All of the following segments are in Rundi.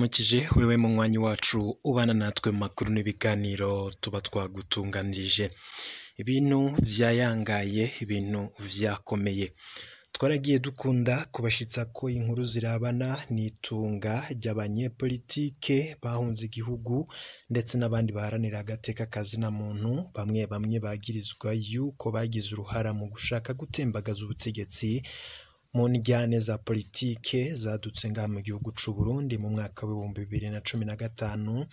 Ndakuramukije wewe munywanyi wacu ubana natwe mu makuru n'ibiganiro tuba twagutunganirije. Ibintu vyayangaye, ibintu vyakomeye. Twaragiye dukunda kubashitsa ko inkuru zirabana n'itunga ry'abanyepolitike bahunze igihugu ndetse n'abandi baharanira agateka kazina muntu, bamwe bamwe bagirizwa yuko bagize uruhara mu gushaka gutembagaza ubutegetsi mu njyane za politike zadutse ngaha mu gihugu c'u Burundi mu mwaka w'2015.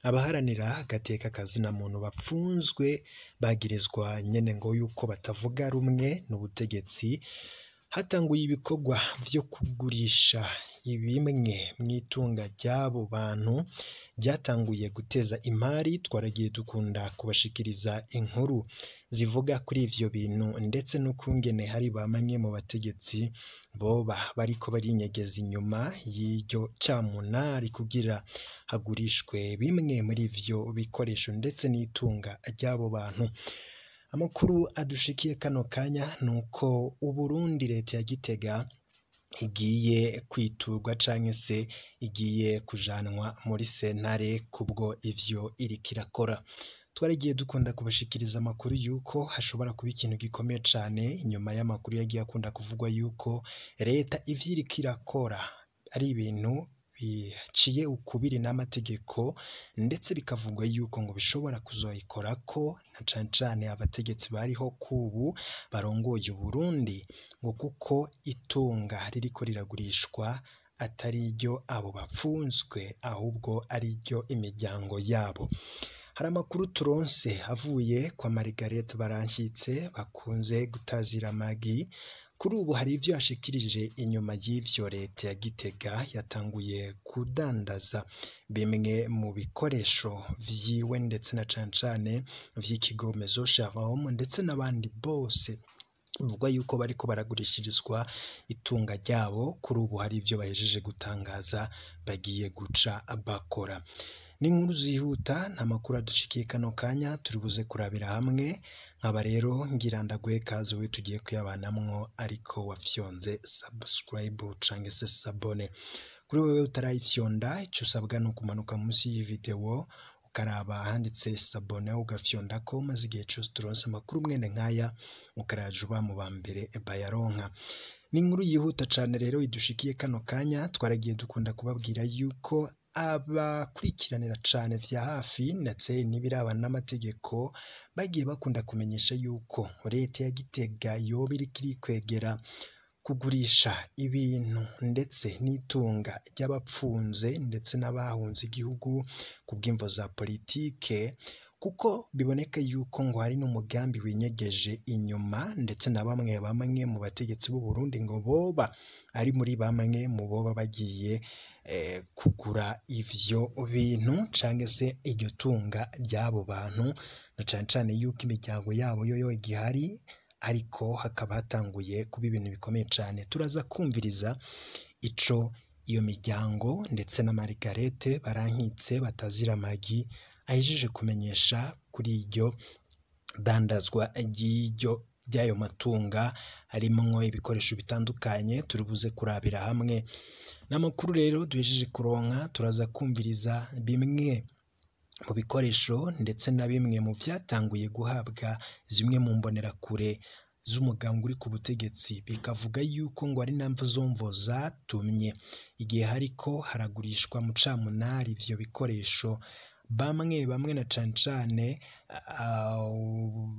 Abaharanira agateka kazina muntu bapfunzwe bagirizwa nyene ngo yuko batavuga rumwe n'ubutegetsi. Hatanguye ibikorwa vyo kugurisha bimwe mw'itunga ry'abo bantu ryatanguye guteza imari. Twaragiye dukunda kubashikiriza inkuru zivuga kuri ivyo bintu ndetse n'ukungene hari bamwe mu bategetsi boba bariko barinyegeza inyuma y'iryo camunari kugira hagurishwe bimwe muri ivyo bikoresho ndetse n'itunga ry'abo bantu. Amakuru adushikiye kano kanya nuko Uburundi leta ya Gitega igiye kwiturwa canke se igiye kujanwa muri sentare kubwo ivyo iriko irakora. Twaragiye dukunda kubashikiriza amakuru yuko hashobora kuba ikintu gikomeye cane inyuma y'amakuru yagiye akunda kuvugwa yuko leta ivyo iriko irakora ari ibintu biciye ukubiri n'amategeko, ndetse bikavugwa yuko ngo bishobora kuzoyikorako na cane cane abategetsi bariho kubu barongoye Uburundi, ngo kuko itunga ririko riragurishwa atari iryo abo bapfunzwe ahubwo ari iryo imiryango yabo. Hari amakuru turonse avuye kwa Margaret Barankitse bakunze gutazira Magi. Kuri ubu hari ivyo yashikirije inyuma y'ivyo leta ya Gitega yatanguye kudandaza bimwe mu bikoresho vyiwe ndetse na cane cane vy'ikigo Maison Shalom ndetse n'abandi bose bivugwa yuko bariko baragurishirizwa itunga ryabo. Kuri ubu hari ivyo bahejeje gutangaza bagiye guca bakora. Ni inkuru zihuta, nta makuru adushikiye kano kanya turi buze kurabira hamwe. Nkaba rero ngira ndaguhe kaze wewe tugiye kuyabanamwo ariko wafyonze subscribe canke se s'abonner. Kuri wewe utarayifyonda, ico usabwa ni ukumanuka munsi y'iyi video ukaraba ahanditse s'abonner ugafyondako, maze igihe cose turonse amakuru mwene nkaya ukaraja uba mu ba mbere bayaronka. Ni inkuru yihuta cane rero idushikiye kano kanya. Twaragiye dukunda kubabwira yuko abakurikiranira cane vya hafi ndetse n'ibirabana n'amategeko bagiye bakunda kumenyesha yuko leta ya Gitega yoba iriko irikwegera kugurisha ibintu ndetse n'itunga ry'abapfunze ndetse n'abahunze igihugu ku bw'imvo za politike, kuko biboneka yuko ngo hari n'umugambi winyegeje inyuma, ndetse na bamwe bamwe mu bategetsi b'u Burundi ngo boba ari muri bamwe mu boba bagiye kugura ivyo bintu canke se iryo tunga ry'abo bantu, na cane cane yuko imiryango yabo yoyo igihari, ariko hakaba hatanguye kuba ibintu bikomeye cane. Turaza kumviriza ico iyo miryango ndetse na Margaret Barankitse batazira Magi ahejeje kumenyesha kuri iryo dandazwa ry'iryo ry'ayo matunga harimwo ibikoresho bitandukanye turi buze kurabira hamwe. N'amakuru rero duhejeje kuronka, turaza kumviriza bimwe mu bikoresho ndetse na bimwe mu vyatanguye guhabwa zimwe mu mbonerakure z'umugambwe uri ku butegetsi, bikavuga yuko ngo ari namvo zomvo zatumye igihe hariko haragurishwa mu camunari ivyo bikoresho bamwe bamwe na cane cane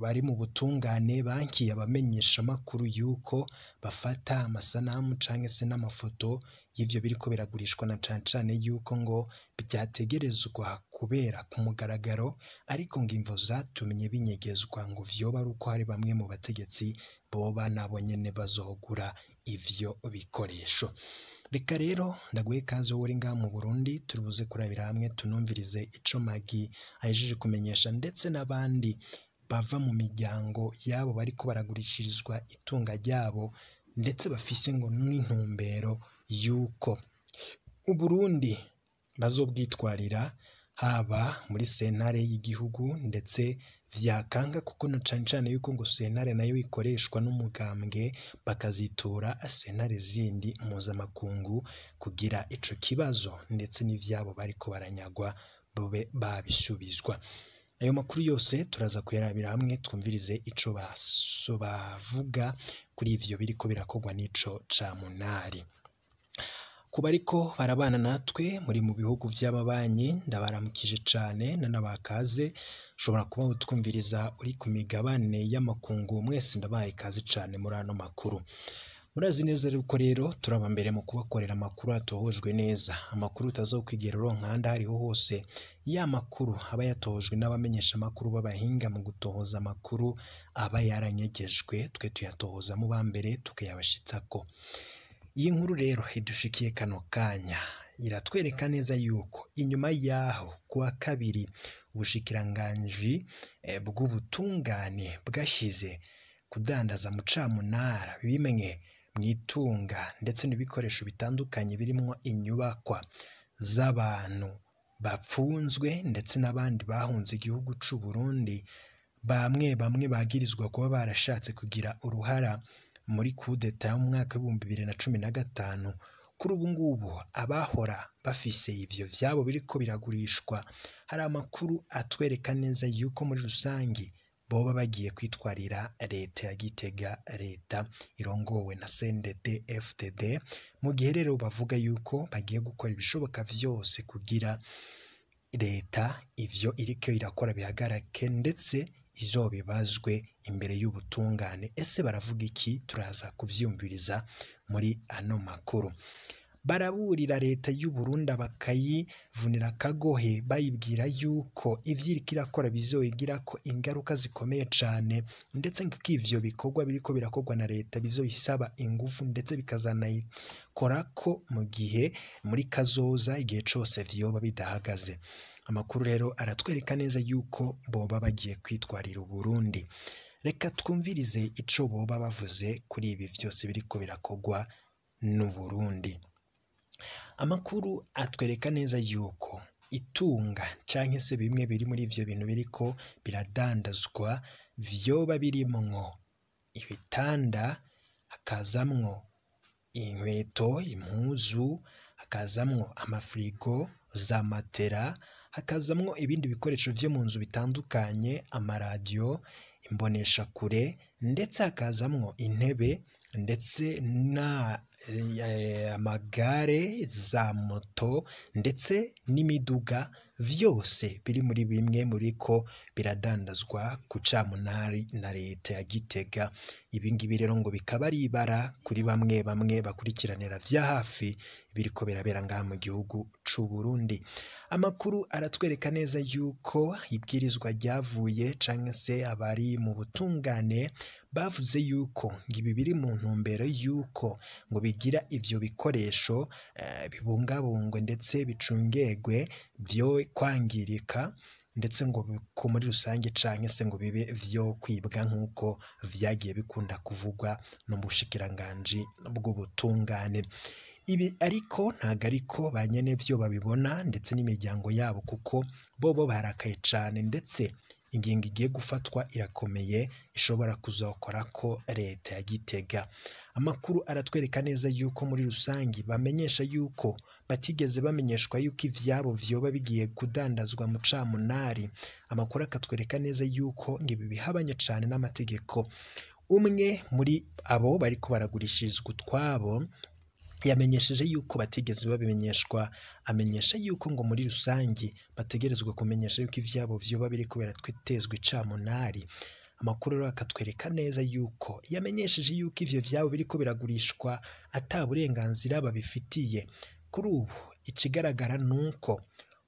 bari mu butungane bankiye abamenyeshamakuru yuko bafata amasanamu canke se n'amafoto y'ivyo biriko biragurishwa, na cane cane yuko ngo vyategerezwa kubera ku mugaragaro, ariko ngo imvo zatumye binyegezwa ngo vyoba ari uko hari bamwe mu bategetsi boba nabo nyene bazogura ivyo bikoresho. Reka rero ndaguhe kaze wowe uri ngaha mu Burundi, turi buze kurabira hamwe tunumvirize ico Magi ahejeje kumenyesha ndetse n'abandi bava mu miryango y'abo bariko baragurishirizwa itunga ryabo, ndetse bafise ngo n'intumbero yuko Uburundi bazobwitwarira haba muri sentare y'igihugu, ndetse vyakanga kuko na cane cane yuko ngo sentare nayo ikoreshwa n'umugambwe, bakazitura sentare zindi mpuzamakungu kugira ico kibazo ndetse n'ivyabo bariko baranyagwa bube babisubizwa. Ayo makuru yose turaza kuyarabira hamwe, twumvirize ico bavuga kuri ivyo biriko birakorwa n'ico camunari. Kuba ariko barabana natwe muri mu bihugu vy'ababanyi, ndabaramukije cane nanabakaze. Ushobora kuba utwumviriza uri ku migabane y'amakungu, mwese ndabahaye ikaze cane muri ano makuru. Murazi neza yuko rero turaba mbere mu kubakorera amakuru atohojwe neza, amakuru utazokwigera uronka ahandi ahariho hose. Ya makuru aba yatohojwe n'abamenyesha amakuru b'abahinga mu gutohoza amakuru aba yaranyegejwe, twe tuyatohoza mu ba mbere tukayabashitsako. Iyi nkuru rero idushikiye kano kanya iratwereka neza yuko inyuma yaho kuwa kabiri ubushikiranganji bw'ubutungane bwashize kudandaza mu camunara bimwe mw'itunga ndetse n'ibikoresho bitandukanye birimwo inyubakwa z'abantu bapfunzwe ndetse n'abandi bahunze igihugu c'u Burundi, bamwe bamwe bagirizwa kuba barashatse kugira uruhara muri kudeta yo mu mwaka w'2015. Kuri ubu ngubu abahora bafise ivyo vyabo biriko biragurishwa, hari amakuru atwereka neza yuko muri rusangi boba bagiye kwitwarira leta ya Gitega, leta irongowe na CNDD FDD, mu gihe rero bavuga yuko bagiye gukora ibishoboka vyose kugira leta ivyo iriko irakora bihagarake ndetse izobibazwe imbere y'ubutungane. Ese baravuga iki? Turaza kuvyumviriza muri ano makuru. Baraburira leta y'u Burundi bakayivunira akagohe, bayibwira yuko ivyo iriko irakora bizoyigirako ingaruka zikomeye cane, ndetse ngo ivyo bikorwa biriko birakorwa na leta bizoyisaba ingufu ndetse bikazanayikorako mu gihe muri kazoza igihe cose vyoba bidahagaze. Amakuru rero aratwereka neza yuko boba bagiye kwitwarira Uburundi. Reka twumvirize ico boba bavuze kuri ibi vyose biriko birakorwa n'Uburundi. Amakuru atwereka neza yuko itunga canke se bimwe biri muri ivyo bintu biriko biradandazwa vyoba birimwo ibitanda, hakazamwo inkweto, impuzu, hakazamwo amafirigo, za matera, hakazamwo ibindi bikoresho vyo mu nzu bitandukanye, amaradiyo, imboneshakure, ndetse hakazamwo intebe, ndetse na amagare, za moto, ndetse n'imiduga, vyose biri muri bimwe muriko biradandazwa ku camunari na leta ya Gitega. Ibi ngibi rero ngo bikaba ari ibara kuri bamwe bamwe bakurikiranira vya hafi biriko birabera ngaha mu gihugu c'u Burundi. Amakuru aratwereka neza yuko ibwirizwa ryavuye canke se abari mu butungane bavuze yuko ngo ibi biri mu ntumbero yuko ngo bigira ivyo bikoresho bibungabungwe ndetse bicungegwe vyo kwangirika, ndetse ngo ko muri rusange canke se ngo bibe vyo kwibwa nk'uko vyagiye bikunda kuvugwa no mu bushikiranganji bw'ubutungane. Ibi ariko ntago ariko ba nyene vyo babibona ndetse n'imiryango yabo, kuko bobo barakaye cane, ndetse ingingo igiye gufatwa irakomeye ishobora kuzokorako leta ya Gitega. Amakuru aratwereka neza yuko muri rusangi bamenyesha yuko batigeze bamenyeshwa yuko ivyabo vyoba bigiye kudandazwa mu camunari. Amakuru akatwereka neza yuko ngo ibi bihabanye cane n'amategeko. Umwe muri abo bariko baragurishirizwa utwabo yamenyesheje yuko batigeze babimenyeshwa, amenyesha yuko ngo muri rusangi bategerezwa kumenyesha yuko ivyabo vyoba biriko biratwitezwa icamunari. Amakuru rero akatwereka neza yuko yamenyesheje yuko ivyo vyabo biriko biragurishwa ata burenganzira babifitiye. Kuri ubu ikigaragara nuko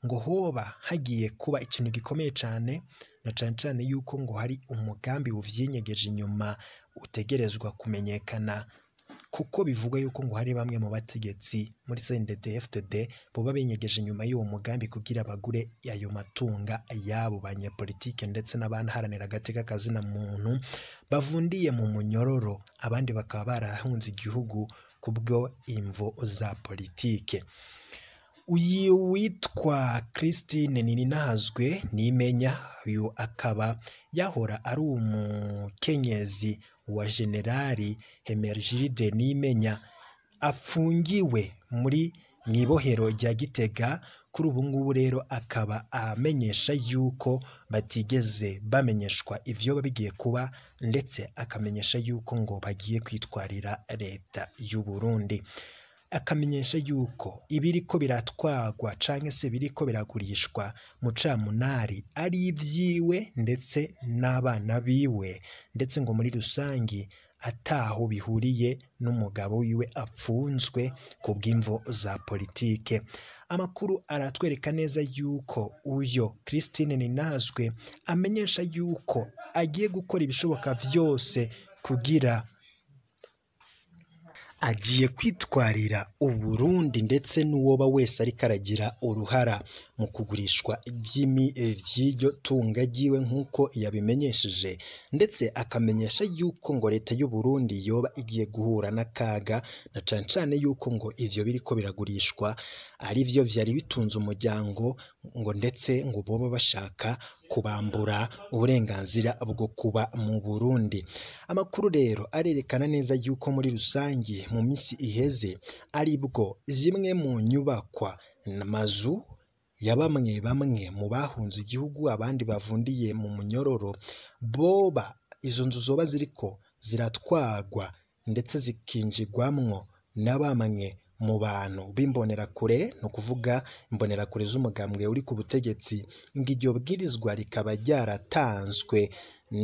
ngo hoba hagiye kuba ikintu gikomeye cane, na cane cane yuko ngo hari umugambi uvyinyegeje inyuma utegerezwa kumenyekana, kuko bivugwa yuko ngo hari bamwe mu bategetsi muri CNDD-FDD boba binyegeje inyuma y'uwo mugambi kugira bagure ayo matunga y'abo banyepolitike ndetse n'abaharanira agateka kazina muntu bavundiye mu munyororo, abandi bakaba barahunze igihugu kubwo imvo za politike. Uyu witwa Christine Nininahazwe Nimenya, uyu akaba yahora ari umukenyezi wa Generali Hemergilde Nimenya, afungiwe muri mw'ibohero rya Gitega. Kuri ubu ngubu rero akaba amenyesha yuko batigeze bamenyeshwa ivyo bigiye kuba, ndetse akamenyesha yuko ngo bagiye kwitwarira leta y'u Burundi. Akamenyesha yuko ibiriko biratwagwa canke se biriko biragurishwa mu camunari ari ivyiwe ndetse n'abana biwe, ndetse ngo muri rusangi ataho bihuriye n'umugabo wiwe apfunzwe ku bw'imvo za politike. Amakuru aratwereka neza yuko uyo Christine Ninazwe amenyesha yuko agiye gukora ibishoboka vyose kugira agiye kwitwarira Uburundi ndetse n'uwoba wese ariko aragira uruhara mu kugurishwa ry'iryo tunga ryiwe nk'uko yabimenyesheje, ndetse akamenyesha yuko ngo leta y'u Burundi yoba igiye guhura n'akaga, na cane cane yuko ngo ivyo biriko biragurishwa ari vyo vyari bitunze umuryango, ngo ndetse ngo boba bashaka kubambura uburenganzira bwo kuba mu Burundi. Amakuru rero arerekana neza yuko muri rusangi mu minsi iheze aribwo zimwe mu nyubakwa n'amazu ya bamwe bamwe mu bahunze igihugu, abandi bavundiye mu munyororo, boba izo nzu zoba ziriko ziratwagwa ndetse zikinjigwamwo na bamwe mu bantu b'imbonerakure, ni ukuvuga imbonerakure z'umugambwe uri ku butegetsi, ngo iryo bwirizwa rikaba ryaratanzwe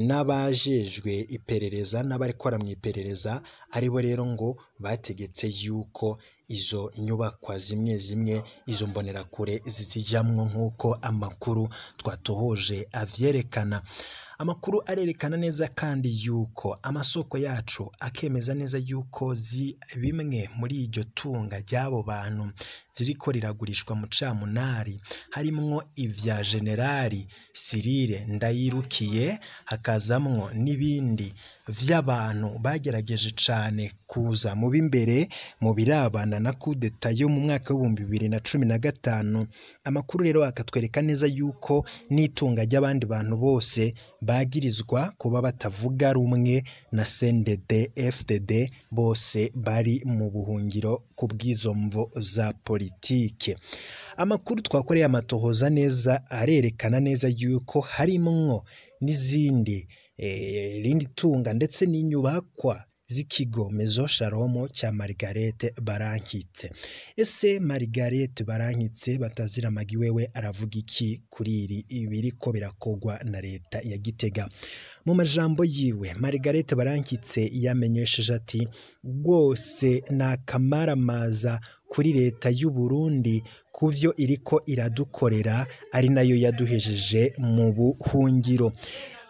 n'abajejwe iperereza n'abarikora mu iperereza, aribo rero ngo bategetse yuko izo nyubakwa zimwe zimwe izo mbonerakure zizijamwo nk'uko amakuru twatohoje avyerekana. Amakuru arerekana neza kandi yuko amasoko yacu akemeza neza yuko bimwe muri iryo tunga ry'abo bantu ziriko riragurishwa mu camunari, harimwo ivya Generali Cyrille Ndayirukiye, hakazamwo n'ibindi vy'abantu bagerageje cane kuza mu b'imbere mu birabana na kudeta yo mu mwaka w'2015. Amakuru rero akatwereka neza yuko n'itunga ry'abandi bantu bose bagirizwa kuba batavuga rumwe na CNDD FDD bose bari mu buhungiro ku bw'izo mvo za politike. Amakuru twakoreye amatohoza neza arerekana neza yuko harimwo n'izindi rindi tunga ndetse n'inyubakwa z'ikigo Maison Shalom cya Margarete Barankitse. Ese Margarete Barankitse batazira amagi wewe aravuga iki kuri iri ibiriko birakogwa na leta ya Gitega? Mu majambo yiwe Margarete Barankitse yamenyesheje ati rwose ni akamaramaza kuri leta y'u Burundi kuvyo iriko iradukorera, ari nayo yaduhejeje mu buhungiro.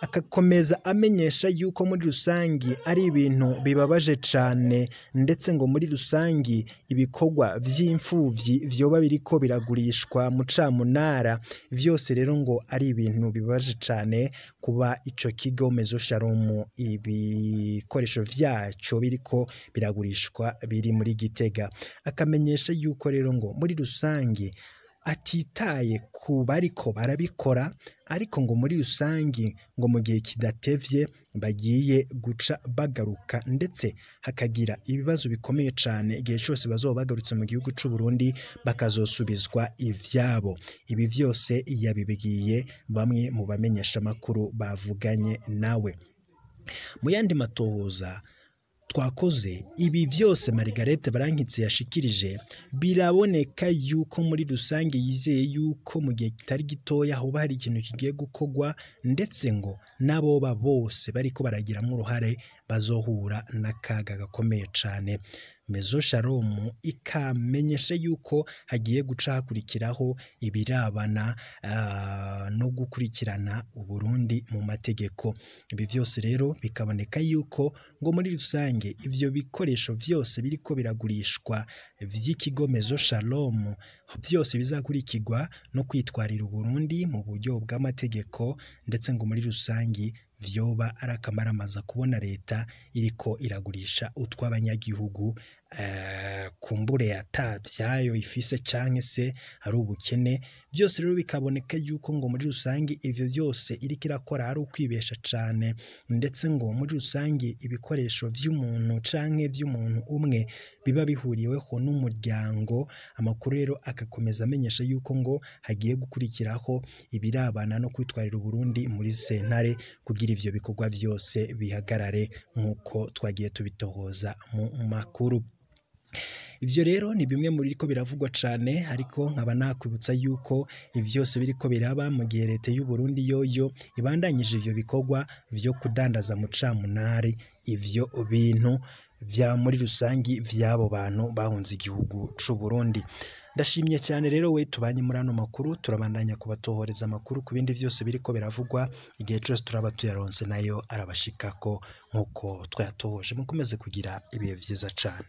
Akakomeza amenyesha yuko muri rusangi ari ibintu bibabaje cane, ndetse ngo muri rusangi ibikorwa vy'imfuvyi vyoba biriko biragurishwa mu camunara vyose rero ngo ari ibintu bibabaje cane kuba ico kigo Maison Shalom ibikoresho vyaco biriko biragurishwa biri muri Gitega. Akamenyesha yuko rero ngo muri rusangi atitaye ku bariko barabikora, ariko ngo muri rusangi ngo mu gihe kidatevye bagiye guca bagaruka, ndetse hakagira ibibazo bikomeye cane igihe cyose bazoba bagarutse mu gihugu c'u Burundi bakazosubizwa ivyabo. Ibi vyose yabibwiye bamwe mu bamenyesha makuru bavuganye nawe. Mu yandi matohoza twakoze, ibi vyose Margarete Barankitse yashikirije biraboneka yuko muri rusange yizeye yuko mu gihe kitari gitoya hoba hari ikintu kigiye gukogwa, ndetse ngo n'aboba bose bariko baragiramwo uruhare bazohura n'akaga gakomeye cane. Maison Shalom ikamenyesha yuko hagiye guca hakurikiraho ibirabana no gukurikirana Uburundi mu mategeko. Ibi vyose rero bikaboneka yuko ngo muri rusange ivyo bikoresho vyose biriko biragurishwa vy'ikigo Maison Shalom vyose bizakurikirwa no kwitwarira Uburundi mu buryo bw'amategeko, ndetse ngo muri rusangi vyoba ari akamaramaza kubona leta iriko iragurisha utw'abanyagihugu kumbure atabyayo ifise canke se ari ubukene. Byose rero bikaboneka yuko ngo muri rusange ivyo byose iriko irakora ari ukwibesha cane, ndetse ngo muri rusange ibikoresho vy'umuntu canke vy'umuntu umwe biba bihuriweho n'umuryango. Amakuru rero agakomeza amenyesha yuko ngo hagiye gukurikiraho ibirabana no kwitwarira Uburundi muri sentare kugira ivyo bikorwa vyose bihagarare nk'uko twagiye tubitohoza mu makuru. Ivyo rero ni bimwe muri biriko biravugwa cane, ariko nkaba nakwibutsa yuko ivyo byose biriko biraba mu gihe leta y'u Burundi yoyo ibandanyije ivyo bikorwa vyo kudandaza mu camunari ivyo bintu vya muri rusangi vy'abo bantu bahunze igihugu c'u Burundi. Ndashimye cyane rero we tubanye muri ano makuru, turabandanya kubatohoreza amakuru ku bindi vyose biriko biravugwa igihe cose turaba tuyaronse nayo arabashikako nk'uko twayatohoje. Mukomeze kugira ibihe vyiza cane.